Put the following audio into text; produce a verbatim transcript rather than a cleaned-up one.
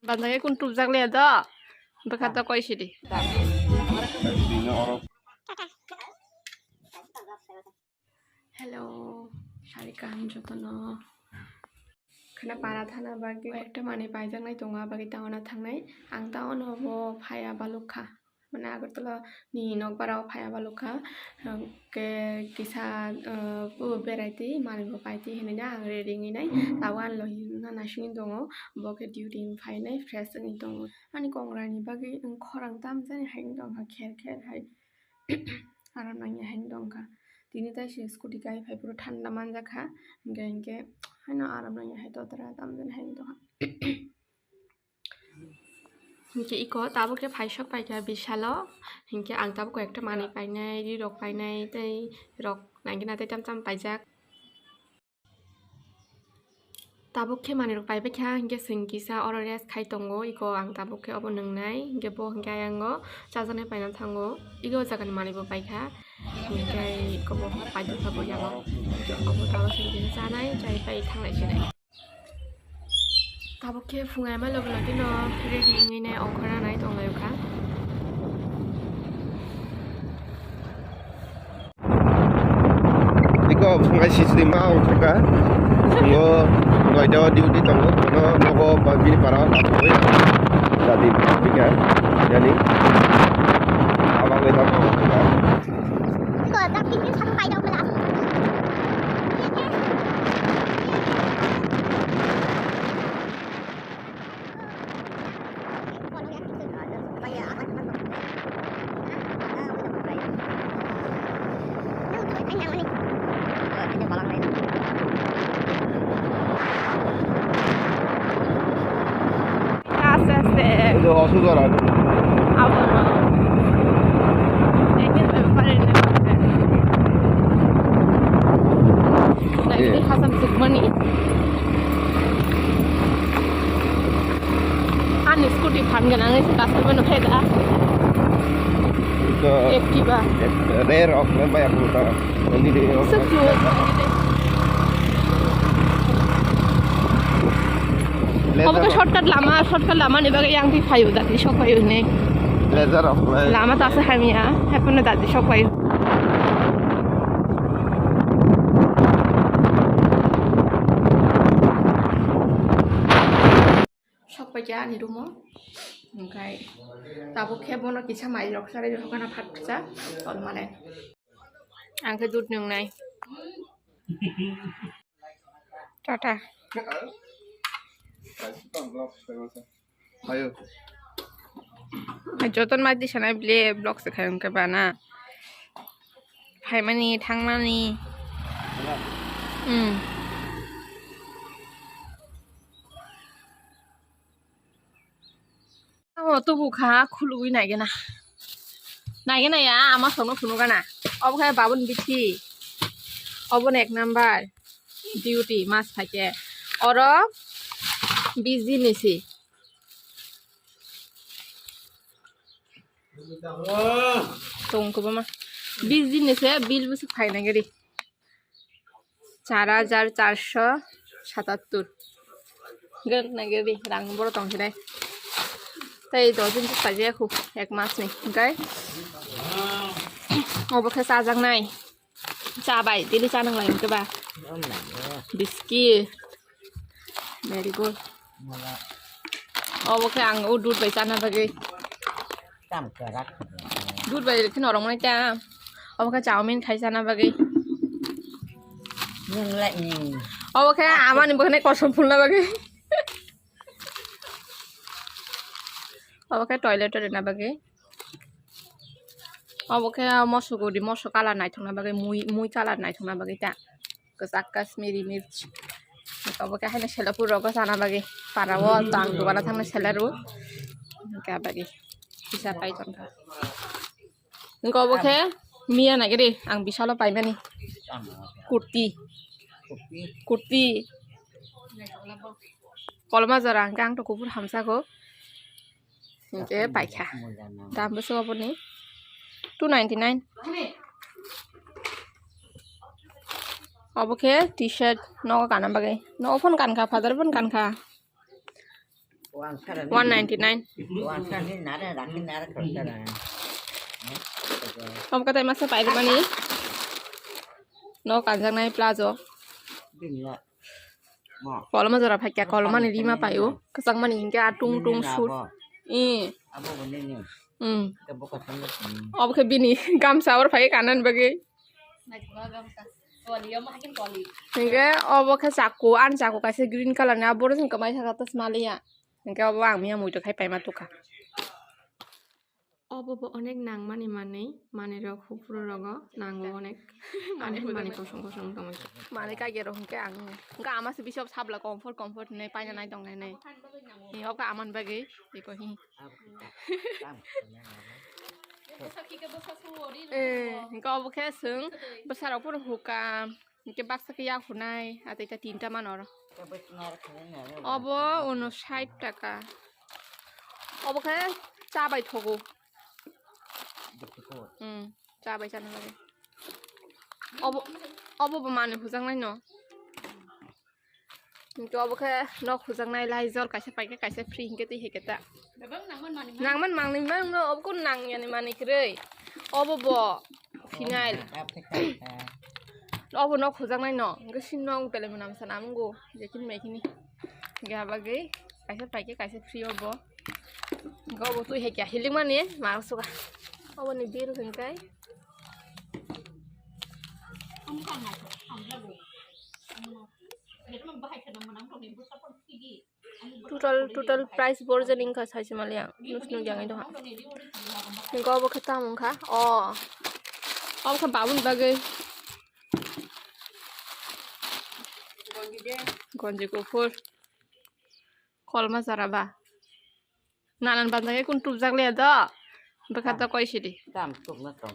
Banjagwi kun tubjak le do. Bwkha to koi sidi. Hello, sari kaham jotono. Khana para thana bagwi ekta manwi paijaknai tongo, abagwi town-o thangnai. Ang town-o bo phaiya balukha. Mane Agartala ni nokbarao phaiya balukha. Hwnkhe kisa, uh, o berai twi manwi bo pai twi hinwi na ang ready wngwi nai. Tabuk ani logi wngna naisingwi tongo. Bo khe duty ni phainai fresh wngwi tongo. Ani kongra ni bagwi wng khorang tamjani hai wng tongkha kher kher hai. Aram nangya hai wng tongkha. Tini tai se scooty kai phai phuru thanda manjakha. Hinkhe hinkhe haino aram nangya hai totara tamjani hai wng tongkha. Hinkhe iko tabuk khe phaisok paikha bisalo, hinkhe ang tabuk koi ekta manwi painai, rirok painai, tei rok nangina tei tam tam paijak. Tabuk khe manwirok paibaikha, hinkhe chwng kisa oro rest khai tongo, iko ang tabuk khe obo nwngnai, hinkhe bo hinkhe ayango chajaknai paina thango, iko o jagani manwibo paikha, hinkhe iko bo paidukha bo yago, hinkhe obo tabuk chwng kisa chanai, chai pai thanglai sinai. Tabuk khe phungai ma logi logi no ready wngwi nai ongkhorna nai tonglaio kha. Iko phungai sisni ma ongkhorkha. Ngo noida o duty tongo, kono nogo ba bini para o tabuk oi. Jadi bika, jadi abang oi tabuk ongkhorkha. Aste aste. Itu hospital ada. Abono. Ini paparin. Nah, ini Hasan Sukmani. Ani scooty phan ganang ini kasih mana beda. Itu Activa. Rare of memang aku tak. Ini dia. Obo khe shortcut lama, shortcut lama ni bagwi yang twi phaio, dati sok phaio hinwi. Lama ta se hamya, happy no dati sok phaio. Sok paikha ani room o, hwnkhe tabuk khe bono kisa mai rok sarai rw hokana phat kisa tol male. Ang khe dud nwngnai. Tata. Ayo. Joton mai di sana bile vlog se khai hwnkhe bana. Phaimani, thangmani. Hmm. Amo tubu kha khulugwi naigena. Naigena ya, ama songno phunugana. Obo khe babun bithi. Obo ek number. Duty mas phaikhe. Oro busy nisi. Tong kwbangma. Busy nise bill bwswk phaina gari. Char hajar charso satattor. Gak na gari rang boro tong hinai. Tei dos din paijak khu ek mas ni. Hwnkhe obo khe chajaknai. Cha bai, daily cha nang lai hwnkhe ba. Biscuit. Marigold. Obo khe ang o dud bai chana bagwi. Dud bai khe norok mani ta. Obo khe chowmin khai chana bagwi. Obo khe amani bo khne kosom phulna bagwi. Obo khe toilet rwna bagwi. Obo khe moso guri, moso colour naithokna bagwi, mui, mui colour naithokna bagwi ta. Kwchak Kashmiri mirch. Obo khe haino sela puro rok sana bagwi. Para o tang dogana thangna sela rw. Hwnkhe bagwi. Kisa pai tongkha. Hwnkhe obo khe miya nai gari ang bisalo paimani. Kurti. Kurti. Kolma jora hwnkhe ang to kuphur hamsa kho. Hwnkhe paikha. Dam bwswk oboni two ninety nine. Obo khe T-shirt nogo kana bagwi. Nogo phano kankha, father phano kankha. One ninety nine. Omo katai masa pairwmani. No kanjaknai plazo. Koloma jora phaikya, kolomani rima paio. Kwchangmani hinkhe a tung tung sut. Eh. Hmm. Obo khe bini gamsa or phai kanan bagwi. Hinkhe obo khe chaku, ani chaku kaisa green colour ni, abo rwchwng kwmai saka ta smaliya. Hinkhe obo ang miya muitu khai paima tukha. Obo bo onek nangmani manwi, manwi rok hupru rogo nango onek. Manwi, manwi kosong kosong tongwi. Manwi kaiya rok hinkhe ang, hinkhe ama se bisop sabla comfort comfort hinwi paina nai tongnai nai. Ni obo khe amani bagwi, iko hi. Eh, hinkhe obo khe chwng bwsarok phuru hukam, hinkhe baksa khe yak hunai, atwi ta tinta mano oro. Obo uno sait taka. Obo khe cha bai thogo. Hmm, cha bai chana bagwi. Obo, obo bo manwi hujaknai no. Hinkhe obo khe nok hujaknai Lysol kaisa paikhe kaisa free hinkhe twi hai khe ta. Nangman manwi mango, obo kun nangyani manwi kwrwi. Obo bo phenyl. Obo nok hujaknai no, hinkhe sin nok belai mwnam sana mungo, jekhini maikhini. Hinkhe abagwi kaisa paikhe kaisa free obo. Hinkhe obo twi hai khe hilikmani ma suka. Oboni bill hinkhe. Total, total price borjani wngkha saisi maliya, nuknuk yang ido ha. Nungkha obo khe tamo wngkha, o, obo khe babuni bagwi. Gonji kuphur, kolma jora ba. Nanan banda khe kun tubjak le do. Bwkha to koi sidi. Tam tubna tong.